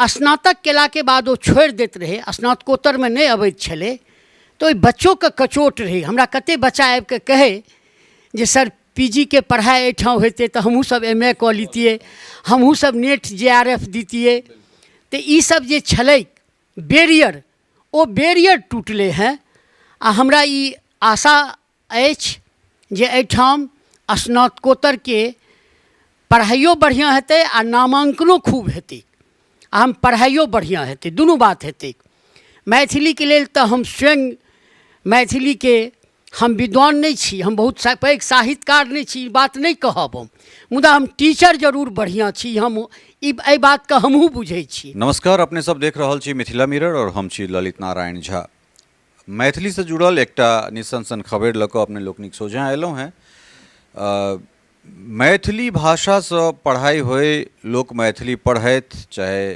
स्नातक केलाके बाद ओ छोड़ि दैत रहै, स्नातकोत्तरमे नहि अबैत छलै। तऽ ओहि बच्चोके कचोट रहै। हमरा कतेक बच्चा आबिकऽ कहै जे सर, पी जी के पढ़ाइ एहिठाम होइतै तऽ हमहूँ सब एम ए कऽ लितियै, हमहूँ सब नेट जे आर एफ दितियै। तऽ ईसब जे छलै बैरियर, ओ बैरियर टुटलै हँ। आओर हमरा ई आशा अछि जे एहिठाम स्नातकोत्तरके पढ़ाइयो बढ़िआँ हेतै आओर नामाङ्कनो खूब हेतै, आओर हम पढ़ाइयो बढ़िआँ हेतै, दुनू बात हेतै। मैथिलीके लेल तऽ हम स्वयं मैथिलीके हम विद्वान नहि छी, हम बहुत पैघ साहित्यकार नहि छी, ई बात नहि कहब हम, मुदा हम टीचर जरूर बढ़िआँ छी। हम ई एहि बातके हमहूँ बुझै छी। नमस्कार, अपने सब देख रहल छी मिथिला मिरर और हम छी ललित नारायण झा। मैथिलीसँ जुड़ल एकटा निसंसन खबरि लऽ कऽ अपने लोकनिक सोझाँ अयलहुँ हेँ। मैथिली भाषासँ पढ़ाइ होइ, लोक मैथिली पढ़थि, चाहे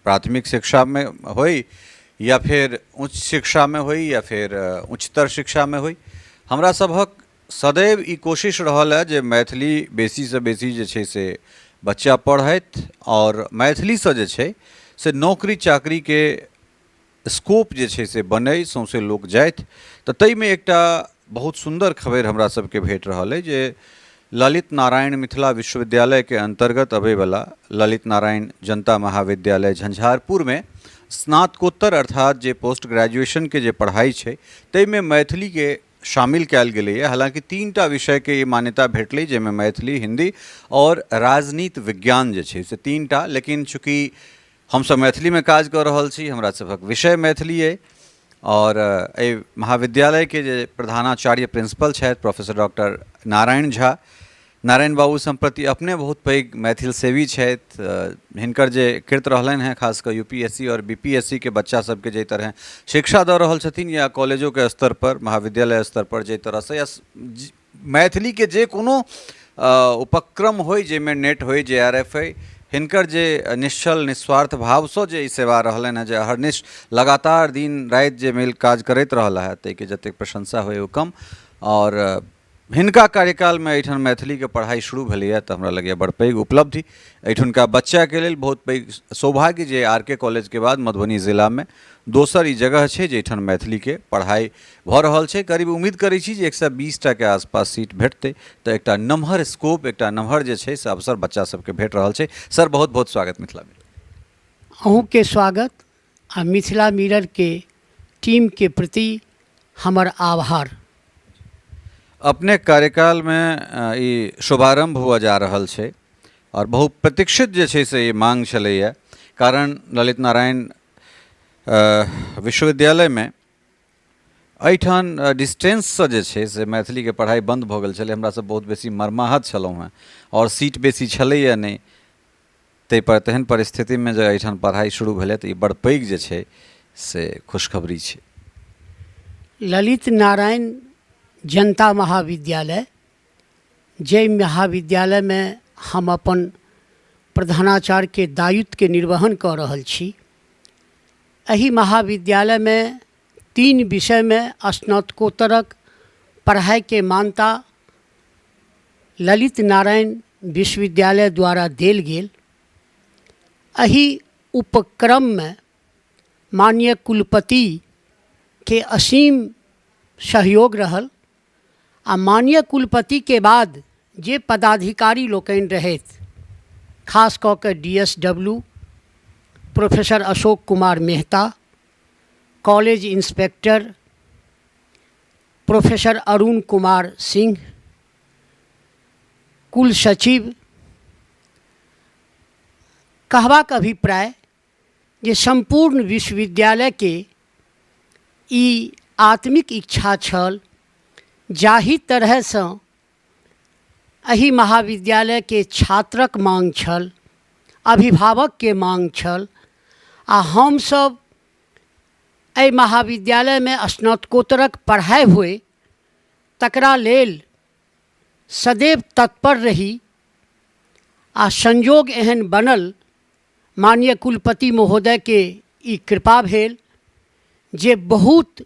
प्राथमिक शिक्षामे होइ या फेर उच्च शिक्षामे होइ या फेर उच्चतर शिक्षामे होइ, हमरा सभक सदैव ई कोशिश रहल हँ जे मैथिली बेसीसँ बेसी जे छै से बच्चा पढ़थि आओर मैथिलीसँ जे छै से नौकरी चाकरीके स्कोप जे छै से बनै, सौँसे लोक जाथि। तऽ ताहिमे एकटा बहुत सुन्दर खबरि हमरा सबके भेट रहल अइ जे ललित नारायण मिथिला विश्वविद्यालयके अन्तर्गत अबैवला ललित नारायण जनता महाविद्यालय झंझारपुरमे स्नातकोत्तर अर्थात जे पोस्ट ग्रेजुएशनके जे पढ़ाइ छै ताहिमे मैथिलीके शामिल कयल गेलैए। हालाँकि 3टा विषयके ई मान्यता भेटलै, जाहिमे मैथिली, हिन्दी आओर राजनीति विज्ञान जे छै से 3टा। लेकिन चूँकि हमसभ मैथिलीमे काज कऽ रहल छी, हमरा सभक विषय मैथिली अइ आओर एहि महाविद्यालयके जे प्रधानाचार्य प्रिंसिपल छथि प्रोफेसर डॉक्टर नारायण झा, नारायण बाबू सम्प्रति अपने बहुत पैघ मैथिल सेवी छथि। हिनकर जे कृत रहलनि हेँ, खास कऽ यू पी एस सी आओर बी पी एस सी के बच्चा सबके जाहि तरहे शिक्षा दऽ रहल छथिन या कॉलेजोके स्तरपर, महाविद्यालय स्तरपर जाहि तरहसँ या मैथिलीके जे कोनो उपक्रम होइ, जाहिमे नेट होइ, जे आर एफ होइ, हिनकर जे निश्चल निस्वार्थ भावसँ जे ई सेवा रहलनि हेँ, जे अहर्निश लगातार दिन राति जे मिल काज करैत रहल हेँ, ताहिके जतेक प्रशंसा होइ ओ कम। आओर हिनका कार्यकालमे एहिठाम मैथिलीके पढ़ाइ शुरू भेलैए तऽ हमरा लगैए बड़ पैघ उपलब्धि एहिठुनका बच्चाके लेल, बहुत पैघ सौभाग्य जे आर के कॉलेजके बाद मधुबनी जिलामे दोसर ई जगह छै जाहिठाम मैथिलीके पढ़ाइ भऽ रहल छै। करीब उम्मीद करै छी जे 120 टाके आसपास सीट भेटतै, तऽ एकटा नमहर स्कोप, एकटा नमहर जे छै से अवसर बच्चा सबके भेट रहल छै। सर, बहुत बहुत स्वागत मिथिला मिरर। अहूँके स्वागत आ मिथिला मिररके टीमके प्रति हमर आभार। अपने कार्यकालमे ई शुभारम्भ हुअ जा रहल छै आओर बहुप्रतीक्षित जे छै से ई मांग छलैए, कारण ललित नारायण विश्वविद्यालयमे एहिठाम डिस्टेंससँ जे छै से मैथिलीके पढ़ाइ बन्द भऽ गेल छलै। हमरा सब बहुत बेसी मर्माहत छलहुँ हेँ आओर सीट बेसी छलैए नहि, ताहिपर तेहन परिस्थितिमे जे एहिठाम पढ़ाइ शुरू भेलै तऽ ई बड़ पैघ जे छै से खुशखबरी छै। ललित नारायण जनता महाविद्यालय, जाहि महाविद्यालयमे हम अपन प्रधानाचार्यके दायित्वके निर्वहन कऽ रहल छी, एहि महाविद्यालयमे 3 विषयमे स्नातकोत्तरक पढ़ाइके मान्यता ललित नारायण विश्वविद्यालय द्वारा देल गेल। एहि उपक्रममे माननीय कुलपतिके असीम सहयोग रहल आ माननीय कुलपतिके बाद जे पदाधिकारी लोकनि रहथि, खास कऽ के D S W professor Ashok Kumar Mehta, college inspector professor Arun Kumar Singh, कुल सचिव, कहबाक अभिप्राय जे सम्पूर्ण विश्वविद्यालयके ई आत्मिक इच्छा छल, जाहि तरहसँ एहि महाविद्यालयके छात्रक माँग छल, अभिभावकके माँग छल आ हमसभ एहि महाविद्यालयमे स्नातकोत्तरक पढ़ाइ होइ तकरा लेल सदैव तत्पर रही आ संयोग एहन बनल, माननीय कुलपति महोदयके ई कृपा भेल जे बहुत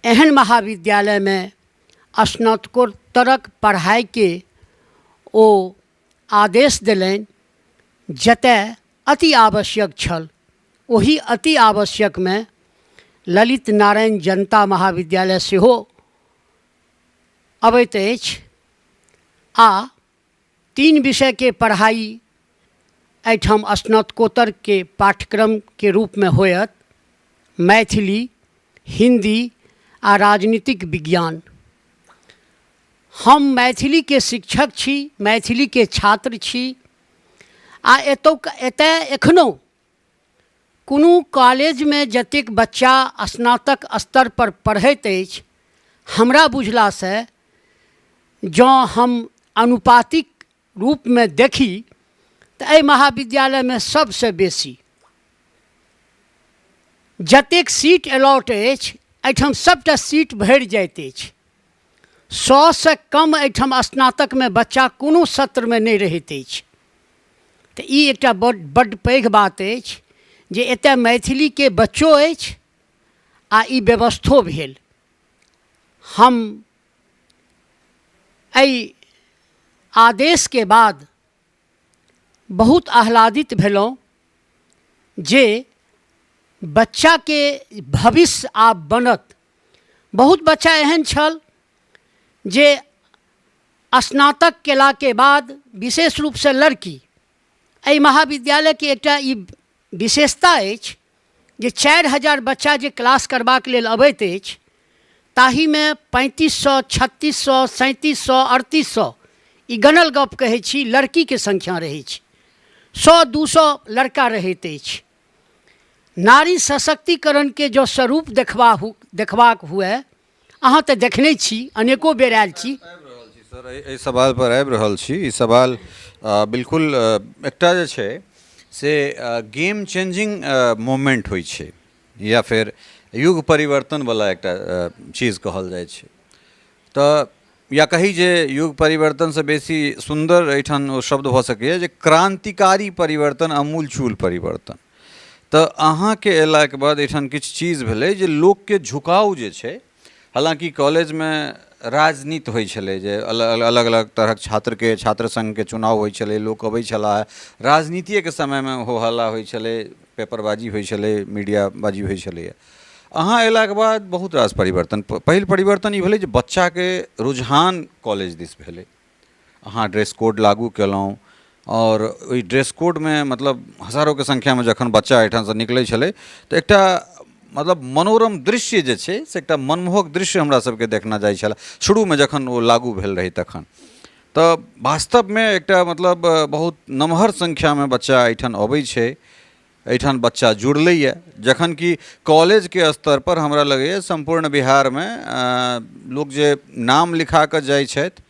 एहन महाविद्यालयमे स्नातकोत्तरक पढ़ाइके ओ आदेश देलनि जतय अति आवश्यक छल। ओहि अति आवश्यकमे ललित नारायण जनता महाविद्यालय सेहो अबैत अछि आ 3 विषयके पढ़ाइ एहिठाम स्नातकोत्तरके पाठ्यक्रमके रूपमे होयत, मैथिली, हिन्दी आ राजनीतिक विज्ञान। हम मैथिलीके शिक्षक छी, मैथिलीके छात्र छी आ एतय एखनो कोनो कॉलेजमे जतेक बच्चा स्नातक स्तरपर पढ़ैत अछि, हमरा बुझलासँ जँ हम अनुपातिक रूपमे देखी तऽ एहि महाविद्यालयमे सबसँ बेसी जतेक सीट अलॉट अछि एहिठाम सबटा सीट भरि जाइत अछि। 100सँ कम एहिठाम स्नातकमे बच्चा कोनो सत्रमे नहि रहैत अछि। तऽ ई एकटा बड्ड पैघ बात अछि जे एतय मैथिलीके बच्चो अछि आ ई व्यवस्थो भेल। हम एहि आदेशके बाद बहुत आह्लादित भेलहुँ जे बच्चाके भविष्य आब बनत। बहुत बच्चा एहन छल जे स्नातक केलाके बाद विशेष रूपसँ लड़की, एहि महाविद्यालयके एकटा ई विशेषता अछि जे 4000 बच्चा जे क्लास करबाक लेल अबैत अछि ताहिमे 3500, 3600, 3700, 3800 ई गनल गप कहै छी लड़कीके संख्या रहै छै। 100-200 लड़का रहैत अछि। नारी सशक्तिकरणके जँ स्वरूप देखबाक हुए, अहाँ तऽ देखने छी, अनेको बेर आयल छी। आबि रहल छी सर, एहि सवाल पर आबि रहल छी। ई सवाल बिल्कुल एकटा जे छै से गेम चेंजिंग मोमेंट होइ छै या फेर युग परिवर्तनवला एकटा चीज कहल जाइ छै। तऽ या कही जे युग परिवर्तनसँ बेसी सुन्दर एहिठाम ओ शब्द भऽ सकैए जे क्रान्तिकारी परिवर्तन, अमूलचूल परिवर्तन। तऽ अहाँके अयलाके बाद एहिठाम किछु चीज भेलै जे लोकके झुकाव जे छै, हालाँकि कॉलेजमे राजनीति होइ छलै जे अलग अलग तरहक छात्रके छात्र सङ्घके चुनाव होइ छलै, लोक अबै छलाह, राजनीतिएके समयमे हो हल्ला होइ छलै, पेपरबाजी होइ छलै, मीडियाबाजी होइ छलैए। अहाँ अयलाके बाद बहुत रास परिवर्तन, पहिल परिवर्तन ई भेलै जे बच्चाके रुझान कॉलेज दिस भेलै। अहाँ ड्रेस कोड लागू केलहुँ आओर ओहि ड्रेस कोडमे मतलब हजारोके संख्यामे जखन बच्चा एहिठामसँ निकलै छलै तऽ एकटा मतलब मनोरम दृश्य जे छै से एकटा मनमोहक दृश्य हमरा सबके देखना जाइ छलै शुरूमे जखन ओ लागू भेल रहै तखन। तऽ वास्तवमे एकटा मतलब बहुत नमहर संख्यामे बच्चा एहिठाम अबै छै, एहिठाम बच्चा जुड़लैए, जखन कि कॉलेजके स्तरपर हमरा लगैए सम्पूर्ण बिहारमे लोक जे नाम लिखा कऽ जाइ छथि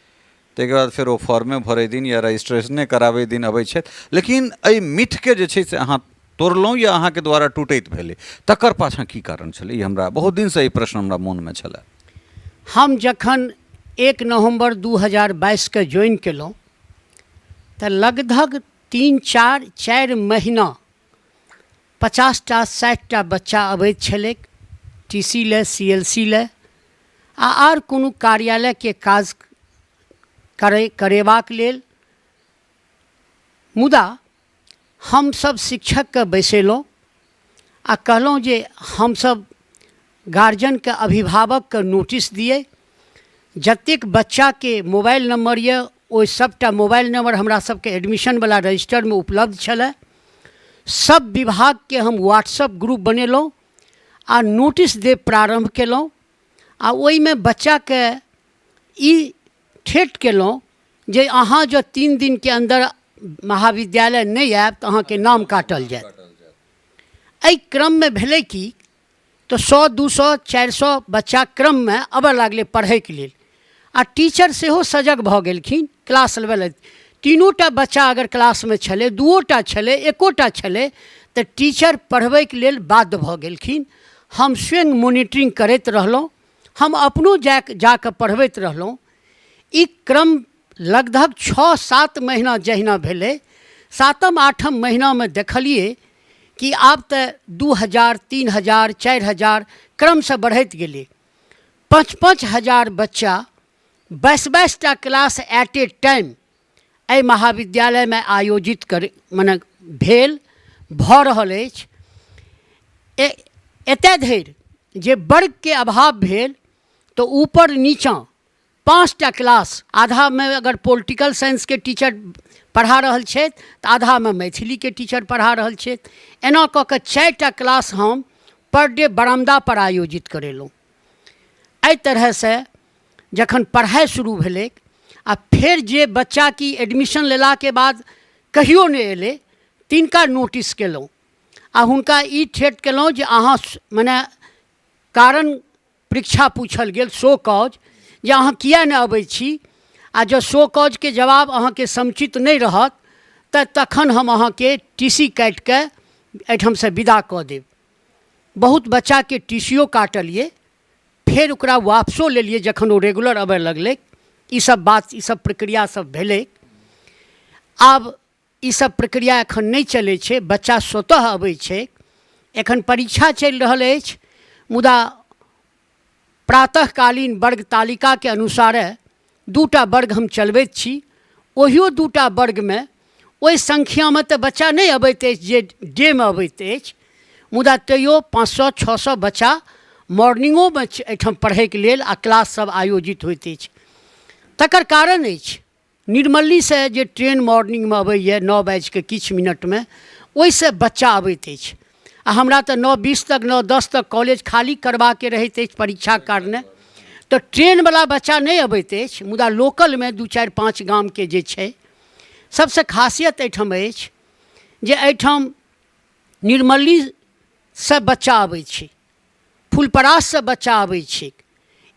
ताहिके बाद फेर ओ फॉर्मे भरै दिन या रजिस्ट्रेशने कराबै दिन अबै छथि, लेकिन एहि मिथके जे छै से अहाँ तोड़लहुँ या अहाँके द्वारा टूटैत भेलै, तकर पाछाँ की कारण छलै? ई हमरा बहुत दिनसँ ई प्रश्न हमरा मोनमे छलए। हम जखन 1 नवम्बर 2022के ज्वाइन केलहुँ तऽ लगभग 3-4 महीना 50टा 60टा बच्चा अबैत छलैक टी सी लए, सी एल सी लए आ आर कोनो कार्यालयके काज करेबाक लेल। मुदा हमसब शिक्षकके बैसेलहुँ आ कहलहुँ जे हमसब गार्जियनके, अभिभावकके नोटिस दियै, जतेक बच्चाके मोबाइल नम्बर यऽ ओहि सबटा मोबाइल नम्बर हमरा सबके एडमिशनवला रजिस्टरमे उपलब्ध छलै। सब विभागके हम व्हाट्सअप ग्रुप बनेलहुँ आ नोटिस देब प्रारम्भ केलहुँ आ ओहिमे बच्चाके ई ठेठ केलहुँ जे अहाँ जँ 3 दिनके अन्दर महाविद्यालय नहि आयब तऽ अहाँके नाम काटल जायत। एहि क्रममे भेलै की तऽ 100, 200, 400 बच्चा क्रममे अबऽ लागलै पढ़ैके लेल आ टीचर सेहो सजग भऽ गेलखिन क्लास लेबऽ लेल। 3टा बच्चा अगर क्लासमे छलै, 2टा छलै, 1टा छलै तऽ टीचर पढ़बैके लेल बाध्य भऽ गेलखिन। हम स्वयं मोनिटरिंग करैत रहलहुँ, हम अपनो जाकऽ पढ़बैत रहलहुँ। ई क्रम लगभग 6-7 महीना जहिना भेलै, 7म 8म महीनामे देखलियै कि आब तऽ 2000, 3000, 4000 क्रमसँ बढ़ैत गेलै। 5-5 हजार बच्चा 22-22टा क्लास एट ए टाइम एहि महाविद्यालयमे आयोजित मने भेल भऽ रहल अछि। एतय धरि जे वर्गके अभाव भेल तऽ ऊपर नीचाँ 5टा क्लास, आधामे अगर पोलिटिकल साइंसके टीचर पढ़ा रहल छथि तऽ आधामे मैथिलीके टीचर पढ़ा रहल छथि। एना कऽ कऽ 4टा क्लास हम पर डे बरामदापर आयोजित करेलहुँ। एहि तरहसँ जखन पढ़ाइ शुरू भेलै आ फेर जे बच्चा की एडमिशन लेलाके बाद कहियो नहि अयलै तिनका नोटिस केलहुँ आ हुनका ई थ्रेट केलहुँ जे अहाँ मने कारण परीक्षा पूछल गेल शो कॉज जे अहाँ किए नहि अबै छी, आ जँ शो कॉजके जवाब अहाँके समुचित नहि रहत तऽ तखन हम अहाँके टी सी काटिके एहिठामसँ विदा कऽ देब। बहुत बच्चाके टी सी ओ काटलियै, फेर ओकरा वापसो लेलियै जखन ओ रेगुलर अबै लगलै। ईसब बात ईसब प्रक्रिया सब भेलै। आब ईसब प्रक्रिया एखन नहि चलै छै, बच्चा स्वतः अबै छै। एखन परीक्षा चलि रहल अछि, मुदा प्रातःकालीन वर्ग तालिकाके अनुसारे 2टा वर्ग हम चलबैत छी। ओहियो 2टा वर्गमे ओहि संख्यामे तऽ बच्चा नहि अबैत अछि जे डेमे अबैत अछि, मुदा तैयो 500 600 बच्चा मॉर्निंगोमे एहिठाम पढ़ैके लेल आ क्लास सब आयोजित होइत अछि। तकर कारण अछि निर्मलीसँ जे ट्रेन मॉर्निंगमे अबैए 9 बाजिके किछु मिनटमे, ओहिसँ बच्चा अबैत अछि आ हमरा तऽ 9:20 तक 9:10 तक कॉलेज खाली करबाके रहैत अछि परीक्षाके कारणे, तऽ ट्रेनवला बच्चा नहि अबैत अछि, मुदा लोकलमे 2 4 5 गामके जे छै। सबसँ खासियत एहिठाम अछि जे एहिठाम निर्मलीसँ बच्चा अबै छै, फुलपराससँ बच्चा अबै छै,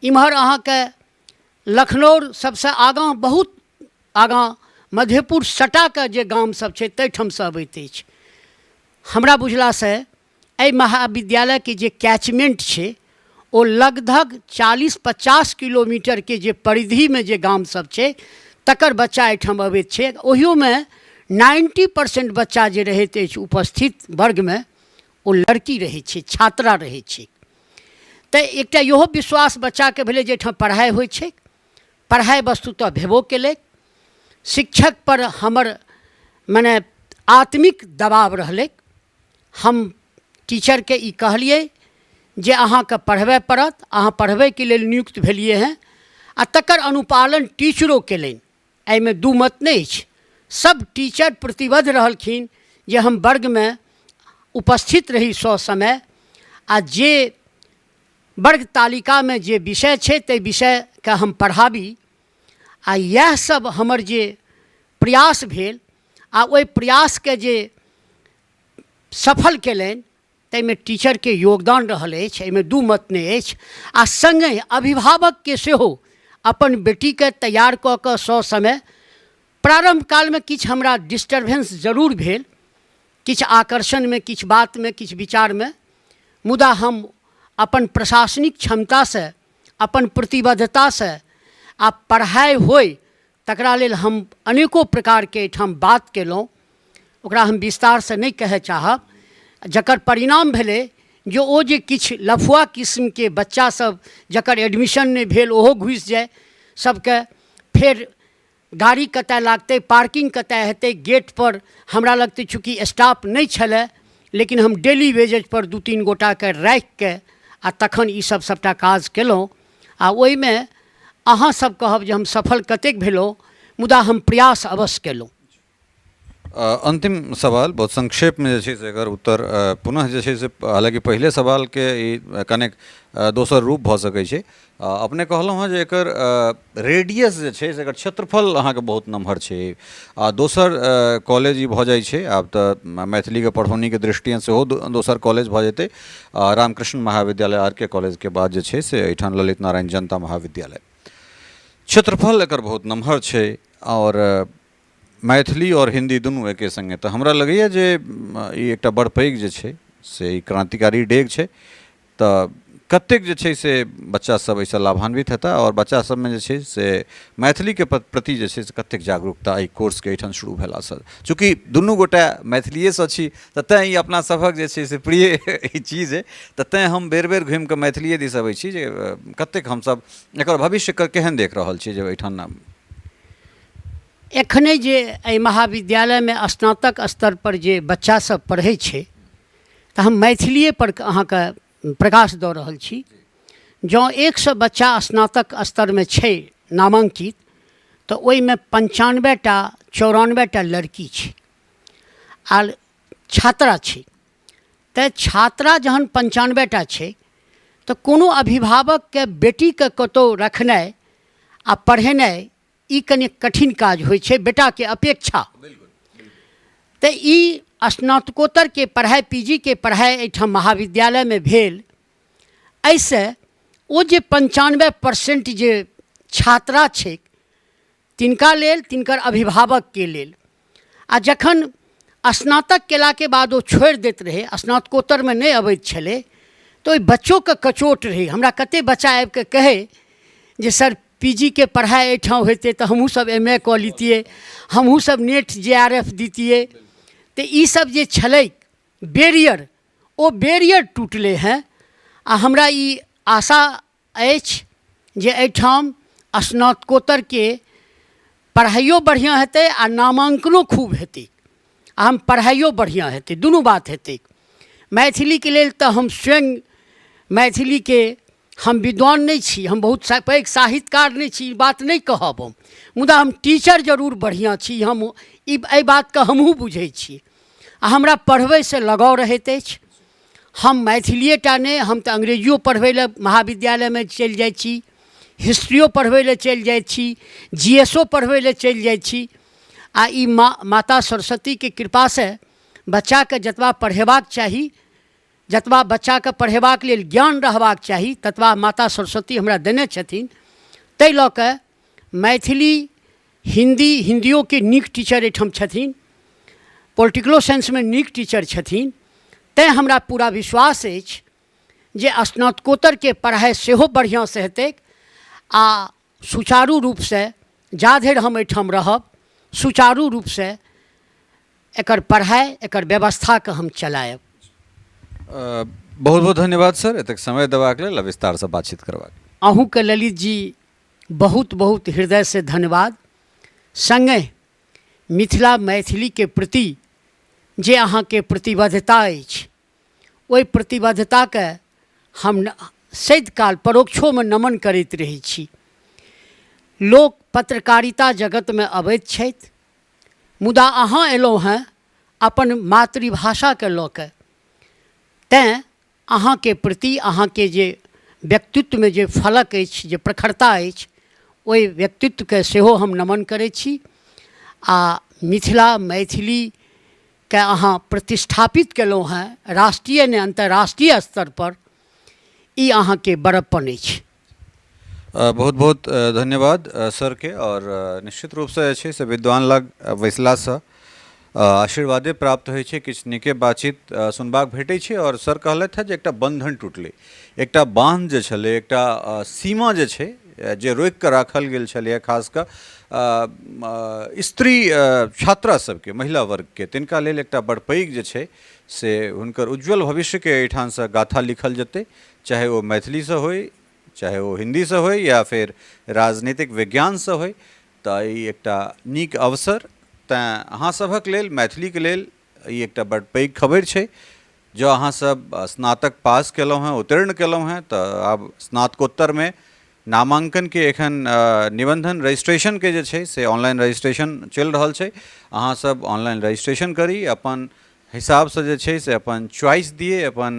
इम्हर अहाँके लखनौर सबसँ आगाँ बहुत आगाँ मधेपुर सटाके जे गाम सब छै ताहिठामसँ अबैत अछि। हमरा बुझलासँ एहि महाविद्यालयके जे कैचमेन्ट छै ओ लगभग 40-50 किलोमीटरके जे परिधिमे जे गाम सब छै तकर बच्चा एहिठाम अबैत छै। ओहियोमे 90% बच्चा जे रहैत अछि उपस्थित वर्गमे ओ लड़की रहै छै, छात्रा रहै छै। तऽ एकटा इहो विश्वास बच्चाके भेलै जे एहिठाम पढ़ाइ होइ छै। पढ़ाइ वस्तुतः भेबो केलै। शिक्षकपर हमर मने आत्मिक दबाव रहलै। हम टीचरके ई कहलिए जे अहाँके पढ़बै पड़त, अहाँ पढ़बैके लेल नियुक्त भेलिए हँ, आ तकर अनुपालन टीचरो केलनि, एहिमे दू मत नहि अछि। सब टीचर प्रतिबद्ध रहलखिन जे हम वर्गमे उपस्थित रही ससमय आ जे वर्ग तालिकामे जे विषय छै ताहि विषयके हम पढ़ाबी। आ इएह सब हमर जे प्रयास भेल आ ओहि प्रयासके जे सफल केलनि ताहिमे टीचरके योगदान रहल अछि, एहिमे दू मत नहि अछि। आ सङ्गहि अभिभावकके सेहो अपन बेटीके तैयार कऽ कऽ ससमय प्रारम्भ कालमे किछु हमरा डिस्टर्बेंस जरूर भेल, किछु आकर्षणमे, किछु बातमे, किछु विचारमे, मुदा हम अपन प्रशासनिक क्षमतासँ, अपन प्रतिबद्धतासँ आ पढ़ाइ होइ तकरा लेल हम अनेको प्रकारके एहिठाम बात केलहुँ, ओकरा हम विस्तारसँ नहि कहय चाहब। जकर परिणाम भेलै जे ओ जे किछु लफुआ किस्मके बच्चा सब जकर एडमिशन नहि भेल ओहो घुसि जाय सबके, फेर गाड़ी कतऽ लागतै, पार्किंग कतऽ हेतै, गेटपर हमरा लग तऽ चूँकि स्टाफ नहि छलै, लेकिन हम डेली वेजेजपर 2-3 गोटाके राखिके आ तखन ईसब सबटा काज केलहुँ। आ ओहिमे अहाँ सब कहब जे हम सफल कतेक भेलहुँ, मुदा हम प्रयास अवश्य केलहुँ। अंतिम सवाल बहुत संक्षेपमे जे छै से एकर उत्तर पुनः जे छै से, हालाँकि पहिले सवालके ई कनेक दोसर रूप भऽ सकै छै। अपने कहलहुँ हँ जे एकर रेडियस जे छै से एकर क्षेत्रफल अहाँके बहुत नमहर छै आ दोसर कॉलेज ई भऽ जाइ छै। आब तऽ मैथिलीके पढ़ौनीके दृष्टिए सेहो दोसर कॉलेज भऽ जेतै। रामकृष्ण महाविद्यालय आर के कॉलेजके बाद जे छै से एहिठाम ललित नारायण जनता महाविद्यालय, क्षेत्रफल एकर बहुत नमहर छै आओर मैथिली आओर हिन्दी दुनू एके सङ्गे। तऽ हमरा लगैए जे ई एकटा बड़ पैघ जे छै से ई क्रान्तिकारी डेग छै। तऽ कतेक जे छै से बच्चासभ एहिसँ लाभान्वित हेताह आओर बच्चा सभमे जे छै से मैथिलीके प्रति जे छै से कतेक जागरूकता एहि कोर्सके एहिठाम शुरू भेलासँ, चूँकि दुनू गोटे मैथिलिएसँ छी तऽ तैँ ई अपना सभक जे छै से प्रिय ई चीज अइ, तऽ तैँ हम बेर बेर घुमिकऽ मैथिलिए दिस अबै छी जे कतेक हमसभ एकर भविष्यके केहन देख रहल छी जे एहिठाम। एखने जे एहि महाविद्यालयमे स्नातक स्तरपर जे बच्चासभ पढ़ै छै, तऽ हम मैथिलिएपर अहाँके प्रकाश दऽ रहल छी। जँ 100 बच्चा स्नातक स्तरमे छै नामाङ्कित, तऽ ओहिमे 95 टा, 94 टा लड़की छै आर छात्रा छै। तऽ छात्रा जहन 95 टा छै, तऽ कोनो अभिभावकके बेटीके कतहु रखनाइ आ पढ़ेनाइ ई कनि कठिन काज होइ छै बेटाके अपेक्षा। तऽ ई स्नातकोत्तरके पढ़ाइ, पीजीके पढ़ाइ एहिठाम महाविद्यालयमे भेल। एहिसँ ओ जे 95% जे छात्रा छै, तिनका लेल, तिनकर अभिभावकके लेल। आ जखन स्नातक केलाके बाद ओ छोड़ि दैत रहै, स्नातकोत्तरमे नहि अबैत छलै, तऽ ओहि बच्चोके कचोट रहै। हमरा कतेक बच्चा आबिकऽ कहै जे सर, पीजीके पढ़ाइ एहिठाम होइतै तऽ हमहूँसभ एम ए कऽ लितियै, हमहूँसभ नेट जेआरएफ दितियै। तऽ ईसब जे छलै बैरियर, ओ बैरियर टुटलै हेँ। आ हमरा ई आशा अछि जे एहिठाम स्नातकोत्तरके पढ़ाइयो बढ़िआँ हेतै आ नामाङ्कनो खूब हेतै आ हम पढ़ाइयो बढ़िआँ हेतै, दुनू बात हेतै। मैथिलीके लेल तऽ हम स्वयं मैथिलीके हम विद्वान नहि छी, हम बहुत पैघ साहित्यकार नहि छी, ई बात नहि कहब हम, मुदा हम टीचर जरूर बढ़िआँ छी। हम ई एहि बातके हमहूँ बुझै छी आ हमरा पढ़बैसँ लगाव रहैत अछि। हम मैथिलिए टा नहि, हम तऽ अंग्रेजियो पढ़बै लए महाविद्यालयमे चलि जाइ छी, हिस्ट्रियो पढ़बै लए चलि जाइ छी, जीएसओ पढ़बै लए चलि जाइ छी। आ ई माता सरस्वतीके कृपासँ बच्चाके जतबा पढ़ेबाक चाही, जतबा बच्चाके पढ़ेबाक लेल ज्ञान रहबाक चाही, ततबा माता सरस्वती हमरा देने छथिन। ताहि लऽ कऽ मैथिली, हिन्दी, हिन्दियोके नीक टीचर एहिठाम छथिन, पोलिटिकलो साइंसमे नीक टीचर छथिन। तैँ हमरा पूरा विश्वास अछि जे स्नातकोत्तरके पढ़ाइ सेहो बढ़िआँसँ हेतै आ सुचारू रूपसँ जाधरि हम एहिठाम रहब, सुचारू रूपसँ एकर पढ़ाइ, एकर व्यवस्थाके हम चलायब। बहुत बहुत धन्यवाद सर, एतेक समय देबाक लेल आ विस्तारसँ बातचीत करबाक। अहूँके ललित जी बहुत बहुत हृदयसँ धन्यवाद। सङ्गहि मिथिला मैथिलीके प्रति जे अहाँके प्रतिबद्धता अछि, ओहि प्रतिबद्धताके हम सदिकाल परोक्षोमे नमन करैत रहै छी। लोक पत्रकारिता जगतमे अबैत छथि, मुदा अहाँ अयलहुँ हेँ अपन मातृभाषाके लऽ कऽ, तैँ अहाँके प्रति अहाँके जे व्यक्तित्वमे जे फलक अछि, जे प्रखरता अछि, ओहि व्यक्तित्वके सेहो हम नमन करै छी। आ मिथिला मैथिलीके अहाँ प्रतिष्ठापित केलहुँ हेँ राष्ट्रीय नहि, अन्तर्राष्ट्रीय स्तरपर, ई अहाँके बड़प्पन अछि। बहुत बहुत धन्यवाद सरके। आओर निश्चित रूपसँ जे छै से विद्वान लग बैसलासँ आशीर्वादे प्राप्त होइ छै, किछु नीके बातचीत सुनबाक भेटै छै। आओर सर कहलथि हेँ जे एकटा बन्धन टूटलै, एकटा बान्ह जे छलै, एकटा सीमा जे छै जे रोकि कऽ राखल गेल छलैए, खास कऽ स्त्री छात्रा सबके, महिला वर्गके, तिनका लेल एकटा बड़ पैघ जे छै से हुनकर उज्ज्वल भविष्यके एहिठामसँ गाथा लिखल जेतै, चाहे ओ मैथिलीसँ होइ, चाहे ओ हिन्दीसँ होइ या फेर राजनीतिक विज्ञानसँ होइ। तऽ ई एकटा नीक अवसर, तैँ अहाँसभक लेल, मैथिलीके लेल ई एकटा बड्ड पैघ खबरि छै। जँ अहाँसभ स्नातक पास केलहुँ हेँ, उत्तीर्ण केलहुँ हेँ, तऽ आब स्नातकोत्तरमे नामाङ्कनके एखन निबन्धन रजिस्ट्रेशनके जे छै से ऑनलाइन रजिस्ट्रेशन चलि रहल छै। अहाँसभ ऑनलाइन रजिस्ट्रेशन करी, अपन हिसाबसँ जे छै से अपन च्वाइस दियै, अपन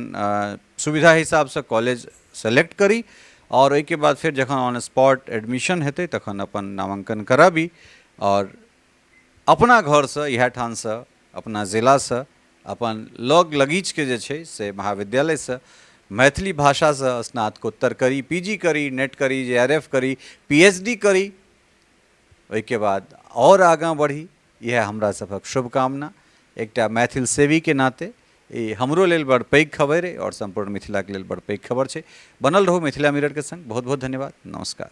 सुविधा हिसाबसँ कॉलेज सेलेक्ट करी आओर ओहिके बाद फेर जखन ऑन स्पॉट एडमिशन हेतै, तखन अपन नामाङ्कन कराबी आओर अपना घरसँ, इएह ठामसँ, अपना जिलासँ, अपन लग लगीचके जे छै से महाविद्यालयसँ मैथिली भाषासँ स्नातकोत्तर करी, पीजी करी, नेट करी, जेआरएफ करी, पीएचडी करी, ओहिके बाद आओर आगाँ बढ़ी, इएह हमरा सभक शुभकामना। एकटा मैथिल सेवीके नाते ई हमरो लेल बड़ पैघ खबरि अइ आओर सम्पूर्ण मिथिलाके लेल बड़ पैघ खबर छै। बनल रहू मिथिला मिररके संग। बहुत बहुत धन्यवाद, नमस्कार।